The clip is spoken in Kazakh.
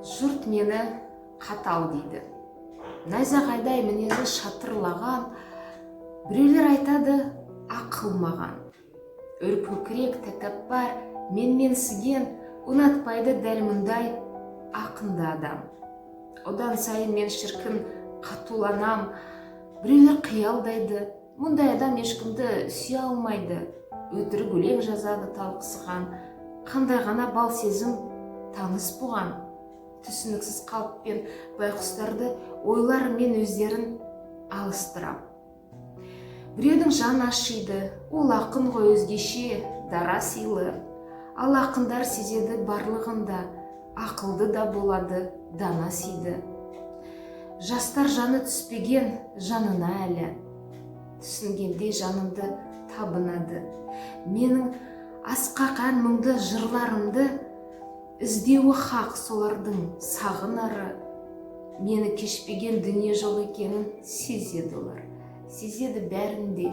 Жұрт мені қатал дейді, найзағайдай мінезі шатырлаған. Біреулер айтады ақыл маған. Өркөкірек, тәкаппар, менменсіген, ұнатпайды дәл мұндай ақынды адам. Одан сайын мен, шіркін, қатуланам. Біреулер қиялдайды: мұндай адам ешкімді сүйе алмайды, өтірік өлең жазады талықсыған. Қандай ғана бал сезім таныс бұған? Түсініксіз қалыппен байқұстарды ойларымен өздерін алыстырам. Біреудің жаны ашиды: ол ақын ғой, өзгеше, дара, сыйлы. Ал ақындар сезеді барлығында, ақылды да болады, дана сиды. Жастар жаны түспеген жанына әлі, түсінгенде жанымды табынады. Менің асқақ ән, мұңды жырларымды іздеуі хақ солардың сағынары. Мені кешпеген дүние жоқ екенін сезеді олар, сезеді бәрінде.